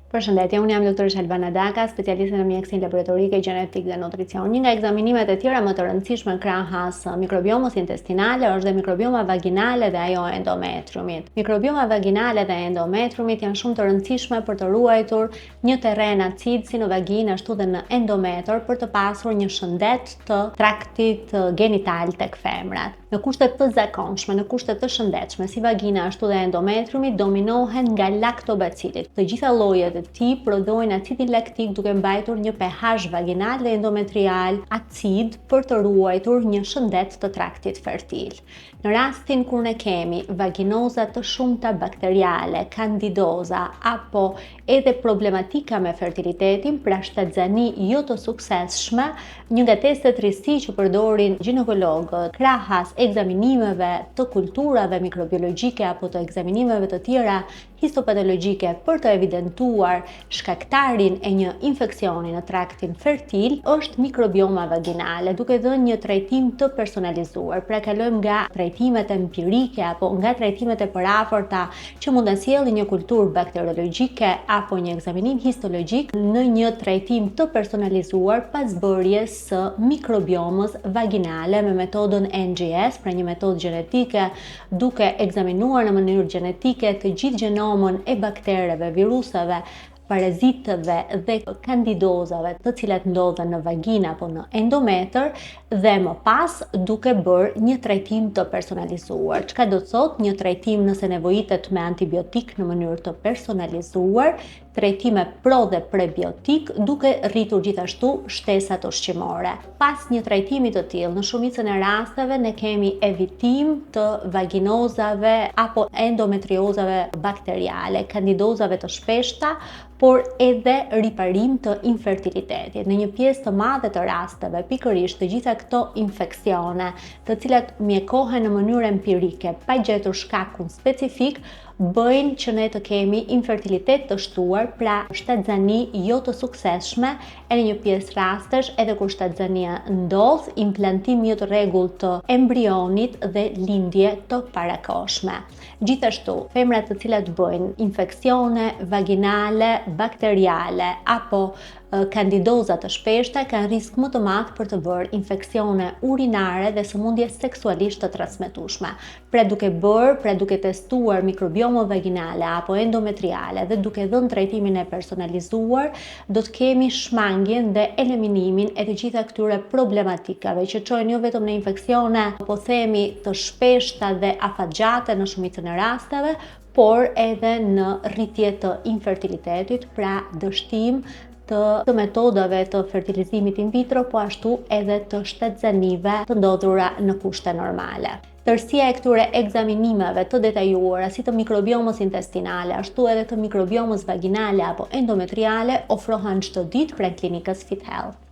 Përshëndetje, unë jam doktor Albana Daka, specialiste në mjekësinë laboratorike, gjenetikë dhe nutricion. Një nga ekzaminimet e tjera më të rëndësishme krahas mikrobiomës intestinale është dhe mikrobioma vaginale dhe ajo e endometriumit. Mikrobioma vaginale dhe endometriumit janë shumë të rëndësishme për të ruajtur një terren acid si në vaginë ashtu dhe në endometër për të pasur një shëndet të traktit genital tek femrat. Në kushte të zakonshme, në kushte të shëndetshme, si vagina ashtu dhe endometriumi dominohen nga laktobacilit. Të gjitha llojet e tij prodhojnë acidin laktik duke mbajtur një pH vaginal dhe endometrial acid për të ruajtur një shëndet të traktit fertil. Në rastin kur ne kemi vaginoza të shumta bakteriale, kandidoza apo edhe problematika me fertilitetin, pra shtatzani jo të suksesshme, një nga testet risi që përdorin gjinekologët krahas ekzaminimeve të kulturave mikrobiologjike apo të ekzaminimeve të tjera histopatologjike për të evidentuar shkaktarin e një infeksioni në traktin fertil është mikrobioma vaginale, duke dhënë një trajtim të personalizuar. Pra kalojmë nga trajtimet empirike apo nga trajtimet e përafërta që mund të sjellin një kulturë bakteriologjike apo një ekzaminim histologjik në një trajtim të personalizuar pas bërjes së mikrobiomës vaginale me metodën NGS, pra një metodë gjenetike duke ekzaminuar në mënyrë gjenetike të gjithë gjenomën e baktereve, viruseve, parazitëve dhe kandidozave të cilat ndodhen në vaginë apo në endometër dhe më pas duke bërë një trajtim të personalizuar. Çka do të thotë një trajtim nëse nevojitet me antibiotik në mënyrë të personalizuar, trajtime pro dhe prebiotik, duke rritur gjithashtu shtesat ushqimore. Pas një trajtimi të tillë, në shumicën e rasteve ne kemi evitim të vaginozave apo endometriozave bakteriale, kandidozave të shpeshta, por edhe riparim të infertilitetit. Në një pjesë të madhe të rasteve, pikërisht të gjitha këto infeksione, të cilat mjekohen në mënyrë empirike, pa gjetur shkakun specifik, bëjnë që ne të kemi infertilitet të shtuar, pra shtatzani jo të suksesshme, e në një pjesë rastesh edhe kur shtatzania ndodh, implantim jo të rregullt të embrionit dhe lindje të parakohshme. Gjithashtu, femrat të cilat bëjnë infeksione vaginale, bakteriale apo kandidoza të shpeshta kanë risk më të madh për të bërë infeksione urinare dhe sëmundje seksualisht të transmetueshme. Pra duke bërë, pra duke testuar mikrobiomën vaginale apo endometriale dhe duke dhënë trajtimin e personalizuar, do të kemi shmangien dhe eliminimin e të gjitha këtyre problematikave që çojnë jo vetëm në infeksione, po themi të shpeshta dhe afatgjate në shumicën e rasteve, por edhe në rritje të infertilitetit, pra dështim të, të metodave të fertilizimit in vitro, po ashtu edhe të shtatzanive të ndodhura në kushte normale. Tërësia e këtyre ekzaminimeve të detajuara si të mikrobiomës intestinale, ashtu edhe të mikrobiomës vaginale apo endometriale ofrohen çdo ditë pranë klinikës Fit Health.